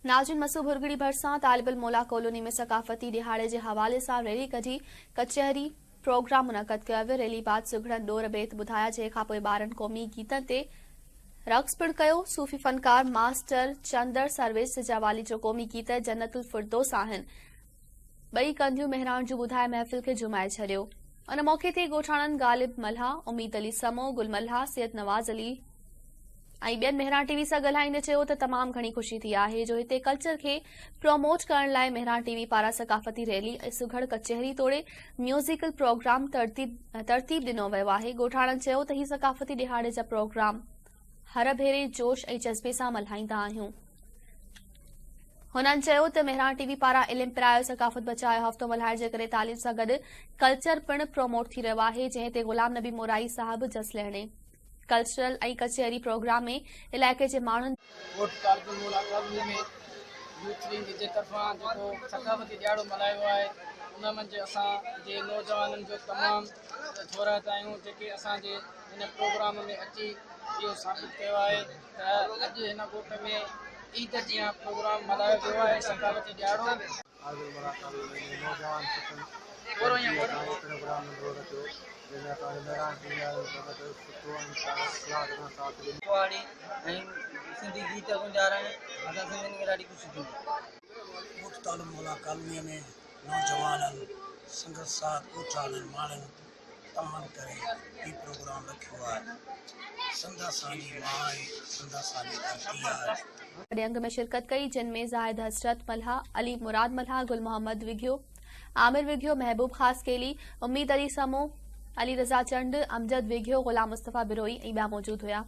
ناظرين مسو ڀرڳڙي ڀرسان طالب الموليٰ ڪالوني ۾ ثقافتي ڏهاڙي جي حوالي سان ريلي ڪڍي ڪچهري پروگرام منعقد ڪيو ويو ريلي بعد سگهڙن ڏور بيت ٻڌايا جنهن کانپوء ٻارن قومي گيتن تي رقص پڻ ڪيو صوفي فنڪار ماسٽر چندر سرويچ سجاوالي جو قومي گيت جنت الفردوس آهن ٻئي ڪنڌيون مهراڻ جون ٻڌائي محفل کي جهومائي ڇڏيو ان موقعي تي ڳوٺاڻن غالب ملاح اميد علي سمو گل ملاح سيد نواز علي ۽ ٻين مهراڻ ٽي وي سان ڳالهائيندي چيو ته تمام گهڻي خوشي ٿي آهي جو هتي ڪلچر کي پروموٽ ڪرڻ لاء مهراڻ ٽي وي پاران ثقافتي ريلي ۽ سگهڙ ڪچهري توڙي ميوزيڪل پروگرام ترتيب ڏنو ويو آهي ڳوٺاڻن چيو ته هي ثقافتي ڏهاڙي جا پروگرام هر ڀيري جوش ۽ جذبي سان ملهائيندا آهيون هنن چيو ته مهراڻ ٽي وي پاران علم پرايو ثقافت بچايو هفتو ملهائڻ جي ڪري تعليم سان گڏ ڪلچر پڻ پروموٽ ٿي رهيو آهي جنهن تي غلام نبي مورائي صاحب جس لهڻي ڪلچرل ۽ ڪچهري پروگرام ۾ علائقي جي ماڻهن. ڳوٺ طالب الموليٰ ڪالوني ۾ يوٿ ليگ جي طرفان جيڪو ثقافتي ڏهاڙو ملهايو آهي ان منجهه اسان جي نوجوانن جو تمام ٿورائتا آهيون جيڪي اسان جي هن پروگرام ۾ اچي اهو ثابت ڪيو آهي ته اڄ هن ڳوٺ ۾ عيد جيان پروگرام ملهايو ويو آهي ثقافتي ڏهاڙو. طالب الموليٰ ڪالوني ۾ نوجوان سٿن گڏجي اسان هي پروگرام ننڍڙو رکيو جنهن ۾ اسان کي مهراڻ ٽي وي وارن سان گڏ سٺو ۽ اخلاق سان ساٿ ڏنو. پهاڙي ۽ سنڌي گيت گونجارڻ اسان سنڌين کي ڏاڍي خوشي ٿيندي. ڳوٺ طالب مولا ڪالونيء ۾ نوجوانن سنگت ساٿ ڳوٺاڻن ماڻهن تعاون ڪري هي پروگرام رکيو آهي. سنڌ اسان جي ماء آهي، سنڌ اسان جي ڌرتي آهي. وڏي انگ ۾ شرڪت ڪئي جن ۾ زاهد حسرت ملاح، علي مراد ملاح، گل محمد وگهيو، عامر وگهيو، محبوب خاصخيلي، اميد علي سمون، علي رضا چنڊ، امجد وگهيو، غلام مصطفيٰ بروهي ۽ ٻيا موجود هيا.